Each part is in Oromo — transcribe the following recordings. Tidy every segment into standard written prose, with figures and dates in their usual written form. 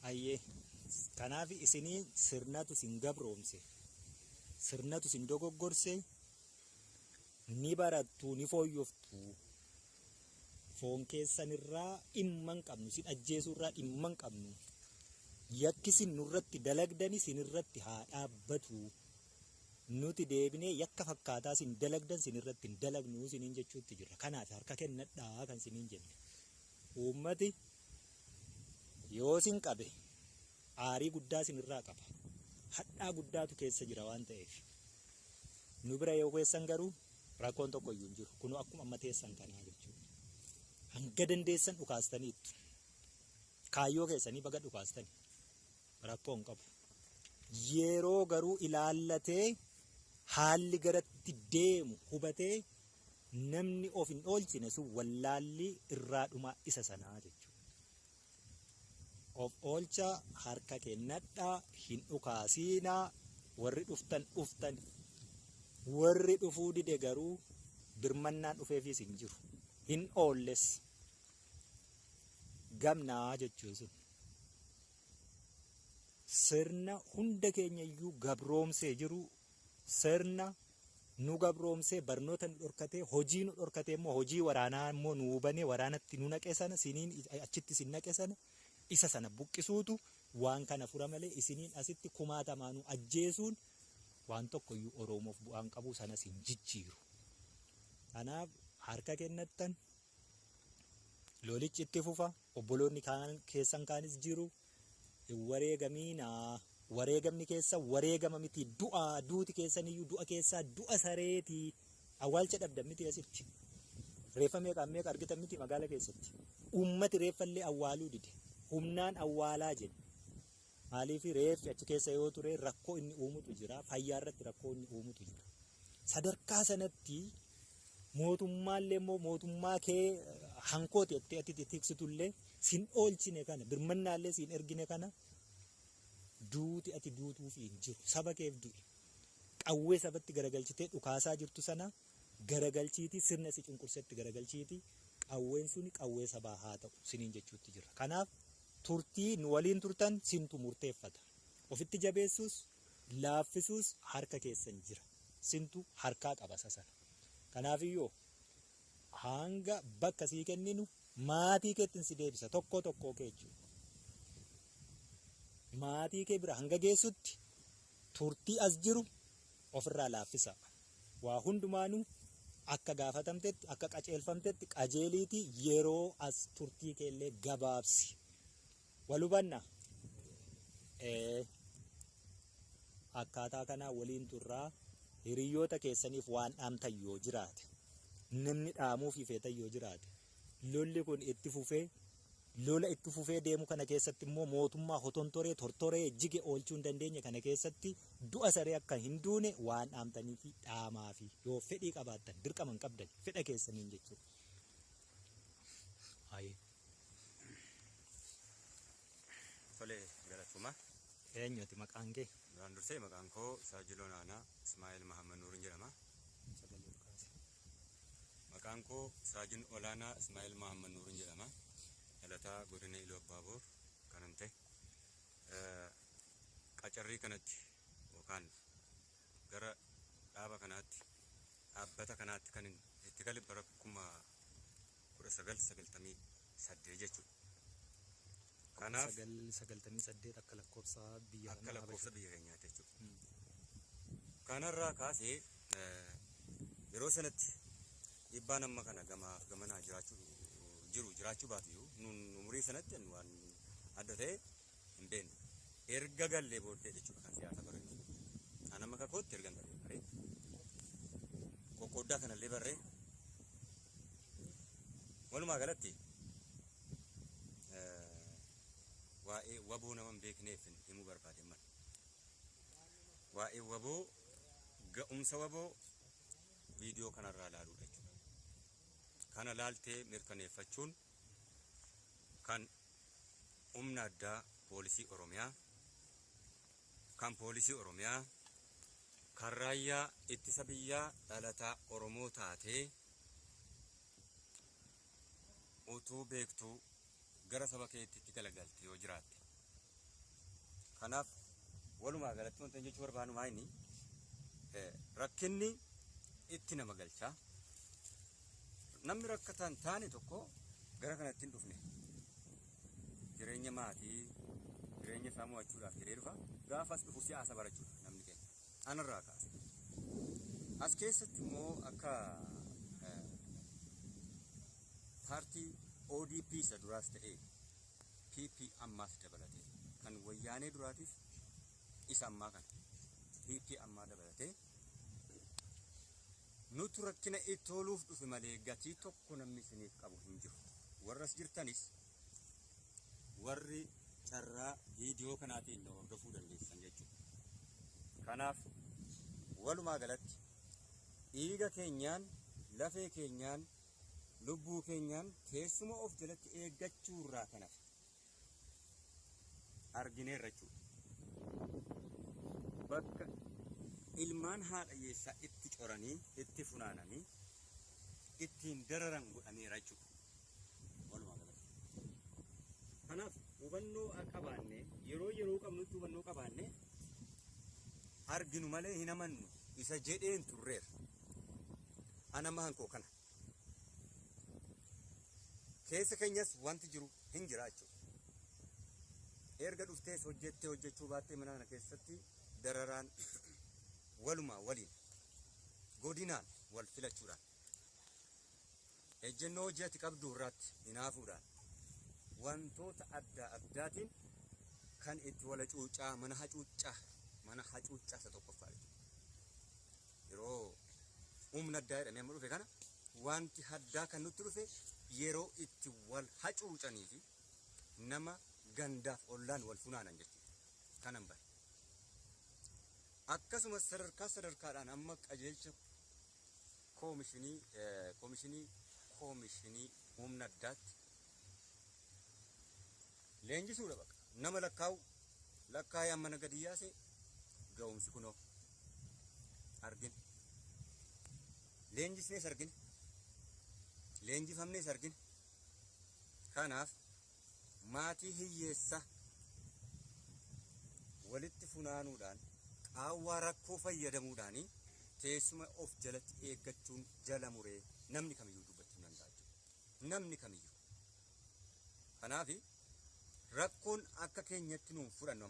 Ayyee kanaaf isinii sirnatu isin gabroomse, sirnatu isin dogoggorse, ni barattu, ni fooyyoftu. Foon keessanirraa dhimma hin qabnu, isin ajjeesuurraa dhimma hin qabnu. Yakki isin nurratti dalagdani isinirratti haa dhaabbatu. Nuti deebinee yakka fakkaataa isin dalagdan isinirratti hin dalagnu isiniin jechuutti jirra. Kanaaf harka kennadhaa kan isiniin jenne. Uummati yoo isin qabe aarii guddaa isinirraa qaba. Hadhaa guddaatu keessa jira waan ta'eef. Nu bira yoo keessan garuu rakkoon tokko iyyuu hin jiru. Kunoo akkuma amma teessan kanaa jechuudha. Hanga dandeessan dhukaastaniittu. Kaayyoo keessanii baga dhukaastani. Rakkoo hin qabu. Yeroo garuu ilaallatee haalli garatti deemu hubatee namni of hin oolchine sun wallaalli irraa dhumaa isa sanaa jechuudha. Of oolchaa, harka kennadhaa, hin dhukaasiinaa, warri dhuftan dhuftan. Warri dhufuu dide garuu birmannaan dhufeefiis hin jiru. Hin oolles. Gamnaa jechuun sun. Sirna hunda keenya iyyuu gabroomsee jiru, sirna nu gabroomsee barnoota nu dhorkatee, hojii nu dhorkatee, immoo hojii waraanaa immoo nu hubanee waraanatti nu naqe sana, siniin achitti isin naqe sana, isa sana buqqisuutu waan kana fura malee isiniin asitti kumaatamaanuu ajjeesuun waan tokko iyyuu Oromoof bu'aan qabu sanas hin jijjiiru. Kanaaf harka kennattan lolichi itti fufa, obboloonni kaan keessan kaanis jiru, hin wareegamiinaa. Wareegamni keessa wareegama miti, du'a, duuti keessan iyyuu du'a keessaa du'a sareeti. Awwaalcha dhabdan miti asitti. Reeffa meeqa meeqa argitan miti magaala keessatti. Uummati reeffallee awwaaluu dide. Humnaan awwaalaa jenne. Maaliif reeffi achi keessa yoo ture rakkoo inni uumutu jira, fayyaa irratti rakkoo inni uumutu jira. Sadarkaa sanatti mootummaallee immoo mootummaa kee hankooti jettee ati tiksitullee sin oolchine kana, birmannaallee siin ergine kana, duuti ati duutuuf hin jiru. Saba keef du'i. Qawwee sabatti garagalchitee dhukaasaa jirtu sana garagalchiitii sirna si cunqursetti garagalchiitii qawween suni qawwee sabaa haa ta'u siniin jechuutti jira. Kanaaf turtii nu waliin turtan sintu murteeffata. Ofitti jabeessuus laaffisuus harka keessan jira. Sintu harkaa qaba isa sana. Kanaafiyyuu hanga bakka sii kenninu maatii keettin si deebisa tokkoo tokkoo kee jechuudha. Maatii kee bira hanga geessutti turtii as jiru ofirraa laaffisaa. Waa hundumaanuu akka gaafatamtetti, akka qaceelfamtetti qajeeliitii yeroo as turtii keellee gabaabsi. Wal hubanna? Ee. Akkaataa kanaa waliin turraa. Hiriyoota keessaniif waan dhaamtan yoo jiraate, namni dhaamuufii feetan yoo jiraate, lolli kun itti fufee, lola itti fufee deemu kana keessatti immoo mootummaa hotontoree tortoree jige oolchuu hin dandeenye kana keessatti du'a saree akka hin duune waan dhaamtanii fi dhaamaafi yoo fedhii qabaattan, dirqama hin qabdan, fedha keessaniin jechuudha. Haayee. Tole, galatoomaa. Eenyuti maqaan kee? Duraan dursee maqaan koo Saajil Olaanaa Ismaa'eel Mahammad Nuurin jedhama. Sagalee ol kaasi. Maqaan koo Saajin Olaanaa Ismaa'eel Mahammad Nuurin jedhama. Dhalataa godina Iluu Abbaaboor kanan ta'e. Qacarrii kanatti yookaan gara dhaaba kanaatti, dhaabbata kanaatti kan itti gale bara 1998 jechuudha. Kanaaf 998 akka lakkoofsa biyya akka lakkoofsa biyya keenyaatti jechuudha. Kanarraa kaasee yeroo sanatti dhiibbaan amma kana gamaaf gamanaa jiraachuu jiru jiraachuu baatu iyyuu nun umurii sanatti waan adda ta'e hin beeknu. Erga gallee booddee jechuudha kan siyaasa barannu. An amma kakootti erga galee baree qoqqooddaa kanallee barree walumaa galatti waa'ee waboo nama hin beekneef himuu barbaade mal. Waa'ee waboo, ga'umsa waboo viidiyoo kanarraa ilaaluudha jechuudha. Kana laaltee mirkaneeffachuun kan humna addaa poolisii Oromiyaa, kan poolisii Oromiyaa, kan raayyaa ittisa biyyaa dhalataa Oromoo taatee utuu beektuu gara saba keetitti galagalte yoo jiraatte. Kanaaf walumaa galatti wanta jechuu barbaadu maa inni rakkinni itti nama galchaa. Namni rakkataan taane tokko gara kanatti hin dhufne. Jireenya maatii, jireenya isaa mo'achuudhaaf jedhee dhufa. Gaafas dhufu siyaasa barachuudha namni keenya. Anarraa kaase. As keessatti immoo akka paartii ODP isa duraas ta'ee PP ammaas dabalatee kan wayyaanee duraatiif isa ammaa kana PP ammaa dabalatee nutu rakkina itti ooluuf dhufe malee gatii tokko namni isiniif qabu hin jiru. Warras jirtanis warri carraa viidiyoo kanaatiin nu hordofuu dandeessan jechuudha. Kanaaf walumaa galatti dhiiga keenyaan, lafee keenyaan, lubbuu keenyaan teessuma of jalatti eeggachuu irraa kan hafe argineerra jechuudha. Bakka ilmaan haadha hiyyeessaa itti coranii, itti funaananii, ittiin dararan godhameera jechuudha. Walumaa galatti. Kanaaf hubannoo qabaanne yeroo yeroo qabnutti hubannoo qabaanne arginu malee hin amannu isa jedheen turreera. Ana mahan koo kana. Keessa keenyas wanti jiru hin jira jechuudha. Erga dhuftees hojjettee hojjechuu baattee mana kana keessatti dararaan walumaa waliin godinaan wal filachuudhaan ejjennoo hojii ati qabdu irratti hinaafuudhaan wantoota adda addaatiin kan itti wal hacuuccaa mana hacuuccaa isa tokkoffaa jechuudha. Yeroo humna addaa jedhamee amma dhufe kana wanti addaa kan nutti dhufe yeroo itti wal hacuucanii fi nama gandaaf ollaan wal funaanan jechuudha. Kanan bare. Akkasumas sadarkaa sadarkaadhaan amma qajeelcha koomishinii humna addaatti leenjisuudha bakka nama lakkaa'u lakkaa'ee amma na gadi yaase ga'umsi kunoo argine. Leenjisnees argine. Leenjifamnees argine. Kanaaf maatii hiyyeessa walitti funaanuudhaan qaawwaa rakkoo fayyadamuudhaan teessuma of jalatti eeggachuun jala muree namni kamiyyuu dubbachuu danda'a jechuudha. Namni kamiyyuu. Kanaaf rakkoon akka keenyatti nuun fudhannu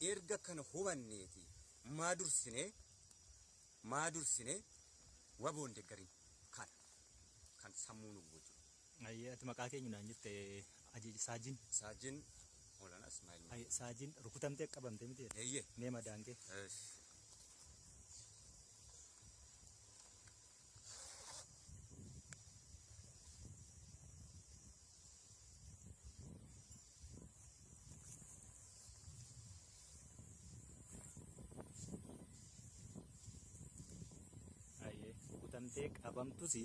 erga kana hubanneeti maa dursinee waboon deeggarin kana kan sammuu nu gubu jechuudha. Ayyee, ati maqaa keenya naan jette ajeeji saajin. Saajin Olaanaa Ismaa'il. Ayyee, saajin rukutamtee qabamte miti? Eeyyee. Mee madaan kee? Eesh. Ayyee, rukutamtee qabamtus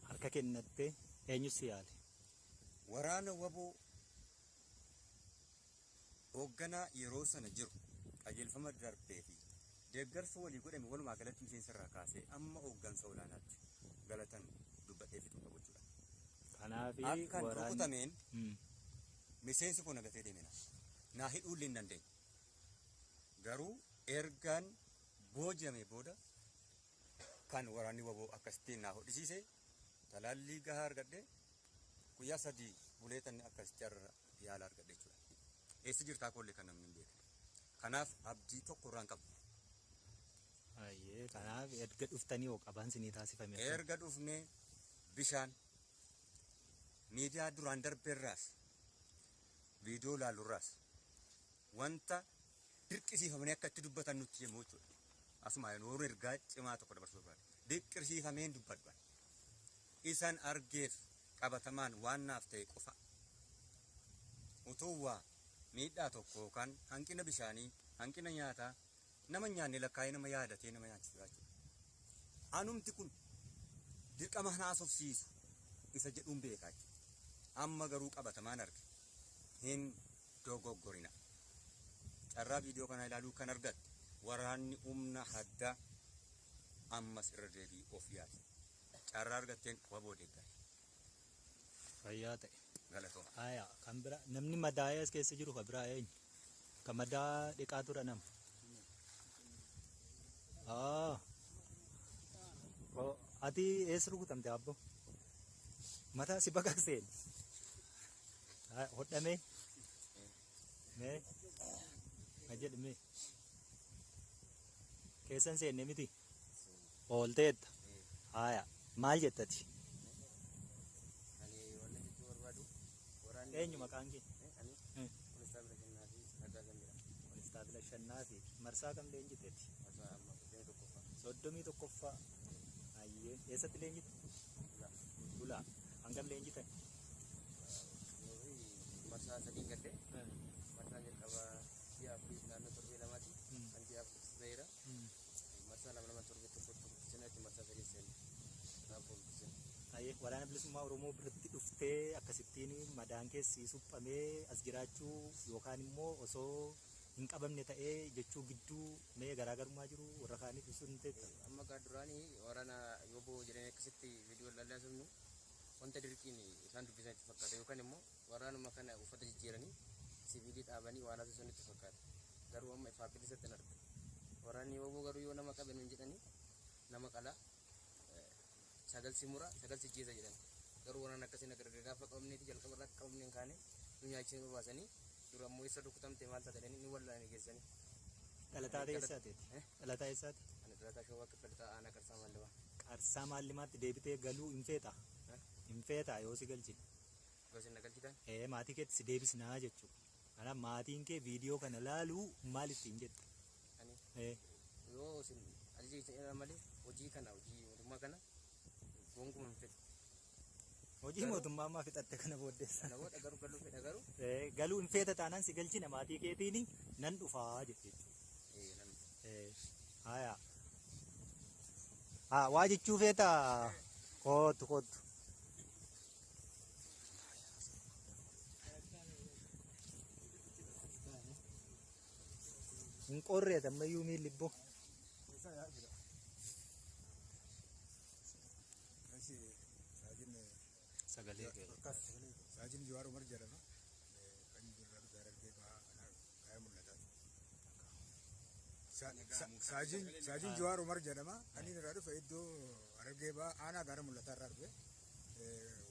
harka kennattee eenyu si yaale? Waraana waboo hoogganaa yeroo sana jiru qajeelfama darbee fi deeggarsa walii godhame walumaa galatti miseensa irraa kaasee amma hooggansa olaanaatti galatan dubbadhee fixuu qabu jechuudha. Kanaaf Akkan waraanni rukutameen miseensi kun nagatee deeme naa hidhuu illee hin dandeenye. Garuu ergaan booji'ame booda kan waraanni waboo akkasittiin naa hodhisiise talaallii gahaa argadhe guyyaa 3 buleetan akkasitti har'a yaala argadhe jechuudha. Eessa jirtaa koollee kan namni hin beekne. Kanaaf abdii tokko irraa hin qabu. Ayyee, kanaaf erga dhuftanii hoo qabaan sinii taasifame akkam? Erga dhufnee bishaan miidiyaa duraan darbeerraas viidiyoo ilaalurraas wanta dirqisiifamanii akka itti dubbatan nutti himu jechuudha. Asuma yeroo ergaa cimaa tokko dabarsuu barbaade. Dirqisiifameen dubbadhu. Isan argeef qabatamaan waan naaf ta'e qofa. Utuu waa miidhaa tokko yookaan hanqina bishaanii, hanqina nyaataa, nama hin nyaanne lakkaa'ee nama yaadatee nama nyaachisu jechuudha. Anumti kun dirqama haasofsiisu isa jedhuun beekaa jechuudha. Amma garuu qabatamaan arge. Hin dogoggorina. Carraa viidiyoo kana ilaaluu kan argatte waraanni humna addaa ammas irra deebii of yaali. Carraa argatteen waboo deeggari. Fayyaa ta'e. Galatooma. Aya, kan bira namni madaa'ee as keessa jiru kan biraa eenyu? Kan madaa dhiqaa tura nama. Ah. Ati eessa rukutamte abbo? Mataa si baqaqseen. Hodhamee? Mee? Ma jedhame? Keessan seenne miti? Oolteetta. Haaya. Maal jettati? Ani wannan jechuu barbaadu waraanni Eenyu maqaan kee? Ani Konstaabila Shannaa fi Raggaasan jedhama. Konstaabila Shannaa fi marsaa kam leenjiteeti? Marsaa amma 31ffaa. 31ffaa. Ayyee. Eessatti leenjite? Bulaa. Bulaa. Hangam leenjitan? Nuyi marsaa sadiin galle. Marsaan jalqabaa ji'a afurii naannoo torbee lamaati. Kan ji'a afurii baheera. Marsaa lama lama torbee tokko tokko seenatti marsaa sadii seenne. Kanaaf ooltu seenne. Ayyee waraana bilisummaa Oromoo biratti dhuftee akkasittiin madaan keessi suphamee as jiraachuu yookaan immoo osoo hin qabamne ta'ee jechuu gidduu mee garaagarummaa jiru warra kaaniif ibsuu ni teetta? Amma gaa duraanii waraana yoo bo'oo jedhanii akkasitti viidiyoo ilaalaa turnu wanta dirqiin isaan dubbisan itti fakkaata yookaan immoo waraanuma kana uffata jijjiiranii sibiilii dhaabanii waan haasofsan itti fakkaata. Garuu amma ifaa bilisatti hin argu. Waraanni yoo bo'oo garuu yoo nama qabe nuun jedhanii nama qalaa sagal si mura sagal si jeesa jedhan. Garuu waraana akkasiin agarra gaafa qabneeti jalqaba irraa qabne hin kaane nu nyaachisanii nu baasanii dura ammoo isa rukutamte maal taate jedhanii nu wallaanii geessanii. Dhalataa eessaati? Dhalataa eessaati? Ani dhalataa Shawaa Kibba Aanaa Qarsaa Maallimaa. Qarsaa Maallimaatti deebitee galuu hin feetaa? Hin feetaa yoo si galchine? Yoo isin na galchitan? Maatii keetti si deebisnaa jechuudha. Kanaaf maatiin kee viidiyoo kana laaluu maal ittiin jette? Ani yoo isin ajaja isin irraa malee hojii kana hojii mootummaa kana gonkumaa hin fedhu. Hojii mootummaa ammaa fixatte kana booddeessa. Kana booda garuu galuu fedha garuu. Galuu hin feeta taanaan si galchina maatii keetiin nan dhufaa jette jechuudha. Nan dhufa. Haaya. Haa waa jechuu feetaa? Kootu kootu. Hin qorreet ammayyuu miilli ibboo. Sagalee kee. Saajin Jawaar Umar jedhama. Kan jirra dhufe Harargee bahaa kaaya mul'ataati. Saajin Jawaar Umar jedhama. Kan inni irraa dhufe iddoo Harargee bahaa aanaa gaara mul'ataa irraa dhufe.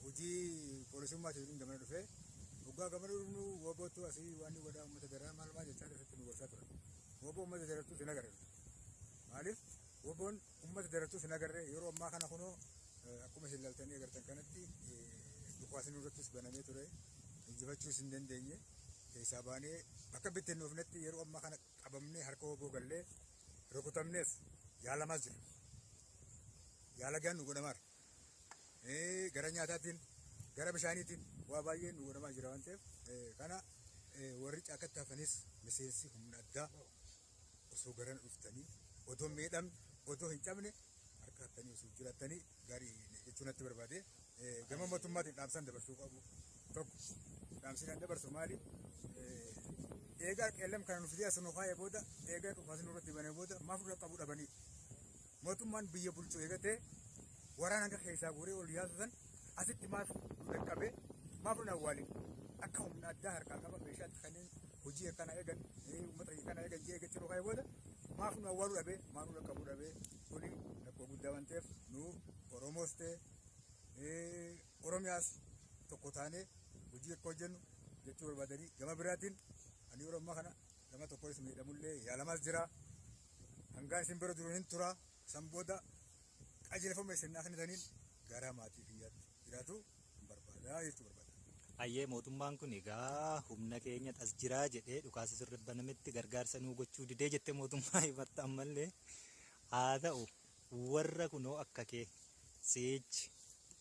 Hojii poolisummaatiif gamana dhufe. Waggaa gamana dhufnu woobootu asii waan inni godhaa uummata daraa maal maal jechaa irratti nu gorsaa ture. Wooboo uummata darattuu sin agarre. Maaliif wooboon uummata darattuu sin agarre yeroo ammaa kana kunoo akkuma isin ilaaltanii agartan kanatti dhukaasni irrattis banamee ture. Injifachuus hin dandeenye. Keessaa baanee bakka bittinnoofnetti yeroo ammaa kana qabamnee harka wooboo gallee rukutamnees yaalamaas jira. Yaala gaan nu godhamaara. Gara nyaataatiin gara bishaaniitiin waa baay'ee nu godhamaa jira waan ta'eef kana warri caakatti hafanis miseensi humna addaa osoo garana dhuftanii otoo miidhamne otoo hin cabne harka hattanii osoo jiraattanii gaarii jechuu natti barbaade. Gama mootummaatiin dhaamsaan dabarsuu qabu tokko dhaamsinaan dabarsu maali? Eegaa qeellam kana nu fidee as nu kaa'ee booda eegaa dhukaasni nurratti banee booda maaf nurra qabuu dhabanii mootummaan biyya bulchu eegatee waraana hanga keessaa guuree ol yaasusan asitti maaf nu dhaqqabee maaf nu awwaalin akka humna addaa harkaa qaba meeshaatti kanneen hojii akkana eegan uummata kana eegan jee eeggachuu nu kaa'ee booda maaf nu awwaaluu dhabee maaf nu dhaqqabuu dhabee kuni rakkoo guddaa waan ta'eef nu Oromoos ta'e Oromiyaas tokko taanee hojii akka hojjennu jechuu barbaadanii gama biraatiin ani yeroo ammaa kana gama tokkonis miidhamullee yaalamaas jira. Hangaan isin bira jiru hin tura. San booda qajeelfama isin naa kennitaniin gara maatii kiyyaatti jiraatu hin barbaada jechuu barbaada. Ayyee mootummaan kun egaa humna keenya as jiraa jedhee dhukaasa sirri banametti gargaarsa nuu gochuu didee jettee mootummaa himatta ammallee haa ta'u warra kunoo akka kee si'ichi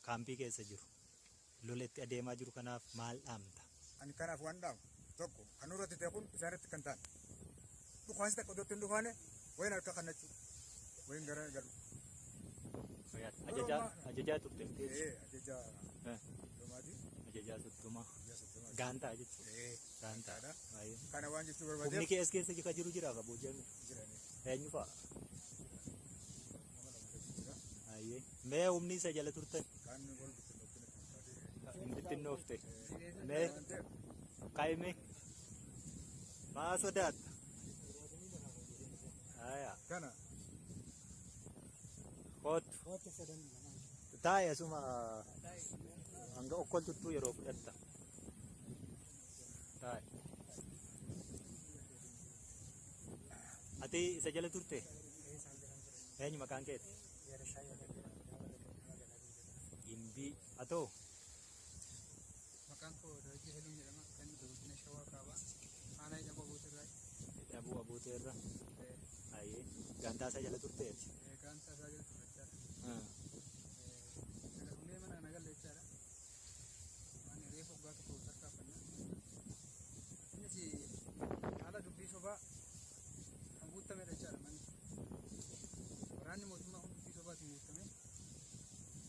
kaampii keessa jiru loletti adeemaa jiru kanaaf maal dhaamta? Ani kanaaf waan dhaamu tokko kan nurratti ta'e kun isaanitti kan ta'an dhukaasi takka iddootti hin dhukaane wayin harka kannachuu wayin gara galu. Ajajaa turte miti? Ajajaa soddomaati. Ajajaa soddomaa. Ajajaa soddomaa. Gaantaa jechuudha. Gaantaadha. Kana waan jechuu barbaadeef. Humni kee as keessa kan jiru jira ka booji'ame? Jirani. Eenyu fa'a? Nama lama sadii jira. Ayyee. Mee humni isa jala turtan? Kaan wal bittinnoofte natti fakkaate. Hin bittinnoofte. Mee kaa'ime? Maa sodaatta? Haya. Kana. Kootu. Taa'e asuma hanga okkoltuttuu yeroo fudhatta. Taa'e. Ati isa jala turte? Eenyu maqaan keeti? Gimbii. Atoo? Maqaan koo Darajjii Heluun jedhama. Kan godina Shawaa Kaabaa. Aanaa Hidhaboo Abuutirraa. Hidhabuu Abuuteerra. Ayyee. Gantaa isa jala turteeti? Gaantaa isaa jala ture jechaadha. Erga dhumee mana kana galle jechaadha. Waan reefu waggaa tokko tarkaanfanna. Innis haala dubbii sobaa kan guutamedha jechaadha manni. Waraanni mootummaa kun dubbii sobaatiin guutame.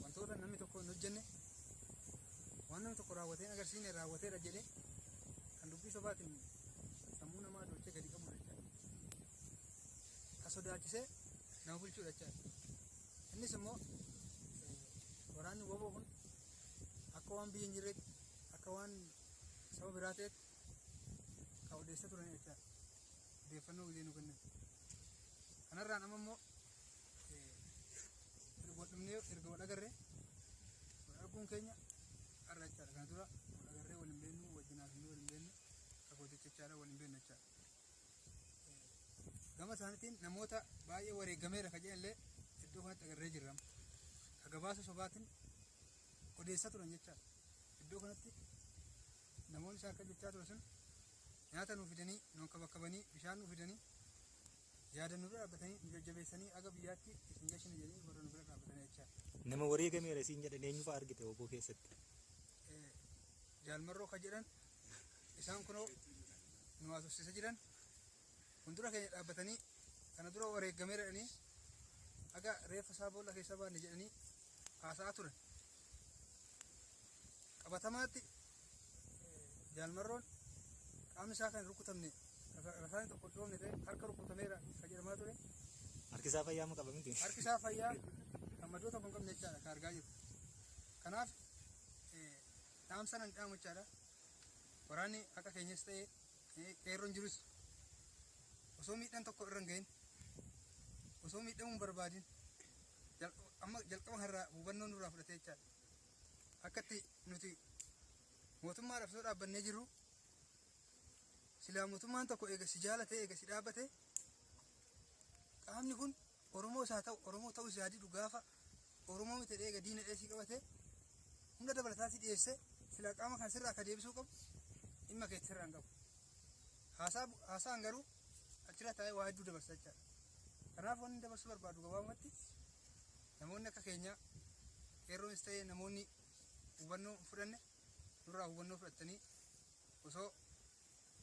Wantoota namni tokko hin hojjenne, waan namni tokko raawwatee hin agarsiisne raawwateera jedhee kan dubbii sobaatiin sammuu namaa doochee gadi qabudha jechaadha. Kan sodaachisee nama bulchuudha jechaadha. Innis immoo waraanni woboo kun akka waan biyya hin jirreetti, akka waan saba biraa ta'etti kan odeessaa turan jechaadha. Odeeffannoo illee nu kennan. Kanarraan amma immoo wal dhumnee erga wal agarree wal arguun keenya har'a jechaadha. Kana dura wal agarree wal hin beeknu, wajjin haasofnee wal hin beeknu, kakooticha jechaadha wal hin beeknu jechaadha. Gama isaaniitiin namoota baay'ee wareegameera kan jedhan illee iddoo kanatti agarree jirra. Ka gabaasa sobaatiin odeessaa turan jechaadha. Iddoo kanatti namoonni isaan akka jechaa turan sun nyaata nuu fidanii, nu kabakkabanii, bishaan nuu fidanii, yaada nu bira dhaabbatanii, nu jajjabeessanii aga biyyaatti isin gashina jedhanii warra nu bira dhaabbatanii jechaadha. Nama wareegameera siin jedhan eenyu fa'a argite obbo keessatti? Jaalmarroo ka jedhan isaan kunoo nu haasofsiisa jiran fuuldura keenya dhaabbatanii kana dura wareegameera jedhanii aga reeffa isaa boolla keessa baanne jedhanii haasa'aa turan. Qabatamaatti Jaalmarroon qaamni isaa kan rukutamne rasaasni tokko dhoofne ta'e harka rukutameera kan jedhamaa ture. Harki isaa fayyaa moo qaba miti? Harki isaa fayyaa kan madoo tokko hin qabne jechaadha kan argaa jiru. Kanaaf dhaamsa nan dhaamu jechaadha. Waraanni akka keenyas ta'e qeerroon jirus osoo miidhaan tokko irra hin gahin, osoo miidhamuu hin barbaadin, amma jalqaba kanarraa hubannoo nurraa fudhatee jechaadha. Akkatti nuti mootummaadhaaf osoo dhaabbannee jirru, silaa mootummaan tokko eega si jaalatee eega si dhaabbate, qaamni kun Oromoo isaa ta'u Oromoo ta'uu isaa didu gaafa Oromoo miti eega diina dheessii qabate hunda dabalataa si dhiyeesse, silaa qaama kan sirraa akka deebisuu qabu dhimma keetti sirraa hin qabu. Haasaan garuu achirra taa'ee waa hedduu dabarsa jechaadha. Kanaaf wanni dabarsuu barbaadu gabaabumatti namoonni akka keenyaa qeerroonis ta'ee namoonni hubannoo hin fudhanne nurraa hubannoo fudhatanii osoo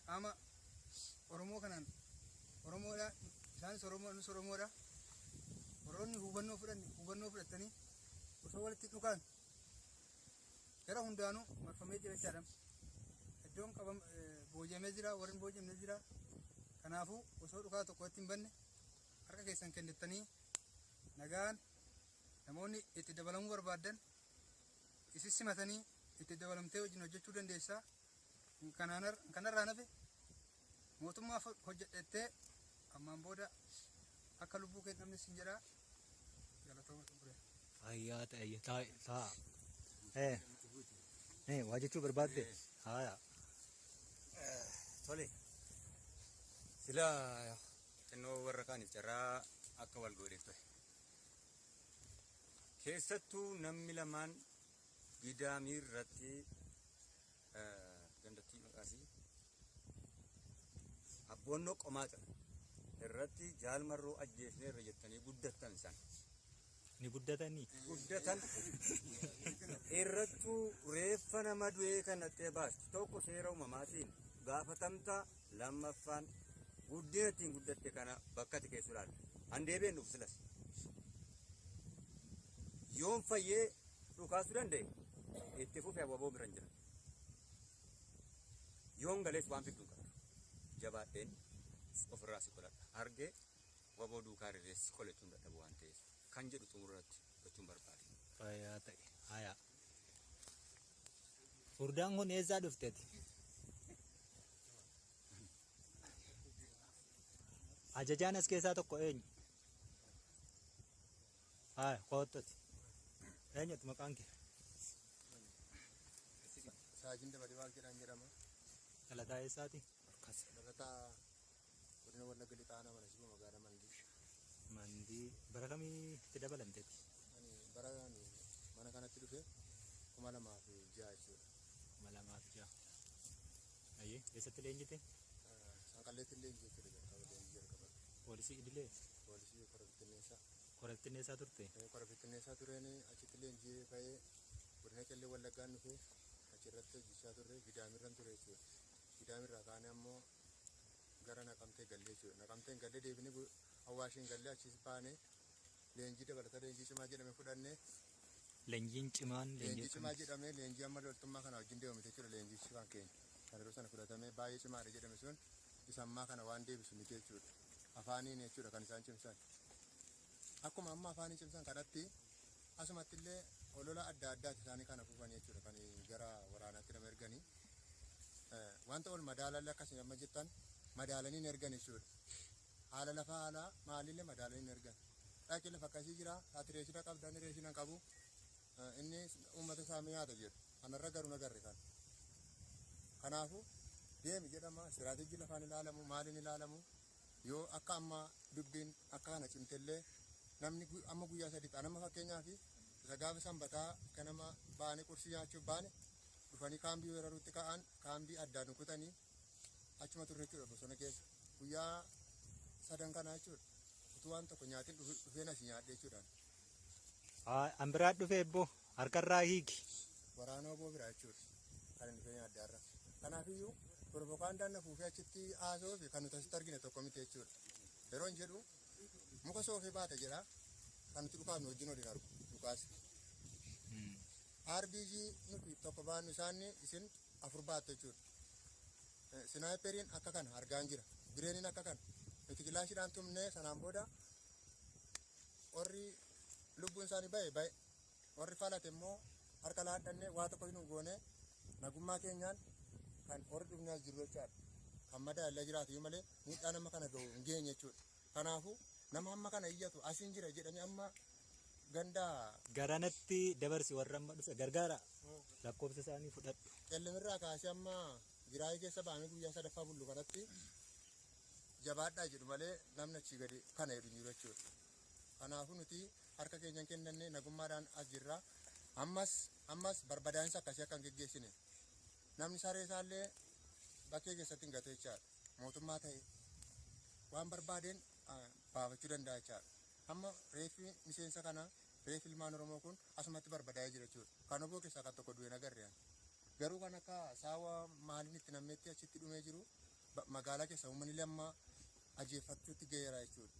qaama Oromoo kanaan Oromoodha, isaanis Oromoo, nus Oromoodha, warroonni hubannoo fudhanne hubannoo fudhatanii osoo walitti dhukaan gara hundaanuu marfamee jira jechaadha. Iddoon qabam booji'amee jira, warri hin booji'amne jira. Kanaafuu osoo dhukaa tokkotti hin banne harka keessan kennittanii nagaan namoonni itti dabalamuu barbaaddan isin simatanii itti dabalamtee wajjin hojjechuu dandeessaa. Kanarraa nafe mootummaaf hojjedhettee ammaan booda akka lubbuu kee hin dhabne sin jedhaa. Galatooma xumuree. Fayyaa ta'e taa'a taa'a. Waa jechuu barbaadde? Haaya. Tole. Sila xinnoo warra kaaniif carraa akka wal godheef ture. Keessattuu namni lamaan gidaamii irratti gandattii maqaasii abboonnoo qomaa irratti Jaalmarroo ajjeefneerra jettanii guddattan isaan. Ni guddatanii? Guddatan irrattuu reeffa nama du'ee kan dhattee baastu tokko seera uumamaatiin gaafatamta, lammaffaan guddina ittiin guddatte kana bakka ati keessu ilaalla. An deebi'een dhufu silas. Yoon fayyee dhukaasuu danda'e itti fufee ababoo bira hin jira. Yoon galees waan fiddu hin qabdu. Jabaadheen ofirraa si qoladha. Argee waboo duukaa rirrees si qolachuun dadhabu waan ta'eef kan jedhu xumurratti gochuun barbaade. Fayyaa ta'e. Haaya. Furdaan kun eessaa dhufteeti? Ajajaan as keessaa tokko eenyu? Haa, koottoti. Eenyutu maqaan kee? Saajin Dabalee Waaq jedhaan jedhama. Dhalataa eessaati? Dhalataa godina Wallagga Lixaa Aanaa Mana Sibuu magaalaa Mandii. Mandii bara kamii itti dabalamteeti? Ani bara ani mana kanatti dhufe 2006 jechuudha. 2006. Ayyee, eessatti leenjite? Sanqalleetti leenjii jechuudha jalqaba leenjii jalqaba. Poolisii idilee? Poolisii kora bittinneessaa. Kora bittinneessaa turte? Kora bittinneessaa tureen achitti leenjii ba'ee godina Qellem Wallaggaan dhufe achirratti hojjechaa turre Gidaamirran ture jechuudha. Gidaamirraa kaanee ammoo gara Naqamtee gallee jechuudha. Naqamteen gallee deebinee Awaashiin gallee achis baanee leenjii dabalata leenjii cimaa jedhame fudhannee. Leenjiin cimaan leenjii cimaa jedhamee leenjii amma loltummaa kana wajjin deemu jechuudha leenjichi kan keenya. Kan yeroo sana fudhatamee baay'ee cimaadha jedhame sun isa ammaa kana waan deebisu miti jechuudha. Afaaniin jechuudha kan isaan cimsan. Akkuma amma afaaniin cimsan kanatti asumatti illee olola adda addaati isaanii kana fuufan jechuudha kan gara waraanaatti nama erganii. Wanta ol madaalallee akkasii amma jettan madaalanii hin ergan jechuudha. Haala lafaa haala maalillee madaalanii hin ergan. Dhaqi lafa akkasii jira ati reeshina qabda inni reeshina hin qabu. Inni uummata isaa nyaata jedhu. Kanarra garuu nagarre kan. Kanaafuu deemi jedhama istiraatiijii lafaan ilaalamu maaliin ilaalamu yoo akka amma dubbiin akka kana cimtellee namni amma guyyaa sadiitti anama fakkeenyaaf isa gaafa sanbataa ganama baane qursii nyaachuuf baane dhufanii kaambii weeraruutti ka'an kaambii addaan kutanii achuma turre jechuudha bosona keessa guyyaa sadan kana jechuudha utuu waan tokko nyaatiin dhufeen asii nyaadhe jechuudhaan. An biraa dhufee ebboo harkarraa hiiki. Waraana oboo biraa jechuudha kan inni dhufee nyaadde har'a. Kanaafiyyuu propagandaan na fuufee achitti haasoo fi kan nuti asitti argine tokko miti jechuudha. Yeroo hin jedhu muka soofee baate jedha kan nuti dhukaafnu wajjin waliin argu dhukaas. RPG nuti tokko baannu isaanii isin 4 baattu jechuudha. Sinaayiperiin akka kana argaan jira. Bireeniin akka kana. Nuti kilaashiidhaan tumnee sanaan booda warri lubbuun isaanii ba'e ba'e warri falate immoo harka laadhannee waa tokko hin goone nagummaa keenyaan kan warri dhufnee as jiru jechaadha. Kan madaa illee jiraatu iyyuu malee miidhaa nama kana ga'u hin geenye jechuudha. Kanaafuu nama hamma kana iyyatu asiin jira jedhanii amma ganda Garanatti dabarsi warra amma dhufe gargaara lakkoofsa isaanii fudhadhu. Qellemirraa kaasee amma giraayii keessa bahamee guyyaa sadaffaa bullu kanatti jabaadhaa jedhu malee namni achii gadi kana jedhu hin jiru jechuudha. Kanaafuu nuti harka keenyan kennannee nagummaadhaan as jirra. Ammas barbadaansa akkasii akka hin geggeessine. Namni saree isaallee bakkee keessatti hin gatu jechaadha. Mootummaa ta'e waan barbaadeen baafachuu danda'a jechaadha. Amma reeffi miseensa kanaa reeffi ilmaan Oromoo kun asumatti barbadaa'ee jira jechuudha. Kan oboo keessaa kan tokko du'e nagarre. Garuu kan akka saawa maaliin itti namnetti achitti dhumee jiru magaalaa keessa uummanni lamma ajeeffachuutti ga'eera jechuudha.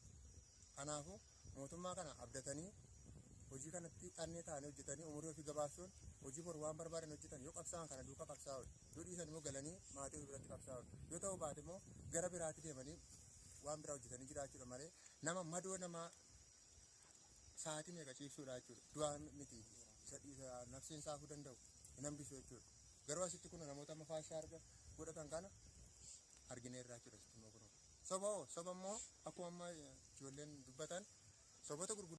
Kanaafuu mootummaa kana abdatanii hojii kanatti xannee ta'anii hojjetanii umurii ofii gabaabsuun hojii boru waan barbaadan hojjetan yoo qabsaa'an kana duukaa qabsaa'u yoo dhiisan immoo galanii maatii ofii biratti qabsaa'u yoo ta'u baate immoo gara biraatti deemanii waan biraa hojjetanii jiraachuudha malee nama madoo nama sa'aatii meeqa ciibsuudha jechuudha. Du'aa miti isa nafseen saafuu danda'u hin hambisu jechuudha. Garuu asitti kun namoota amma faashaa arga godhatan kana argineerra jechuudha asitti immoo kun. Soba immoo akkuma amma ijoolleen dubbatan soboota gurguddaa.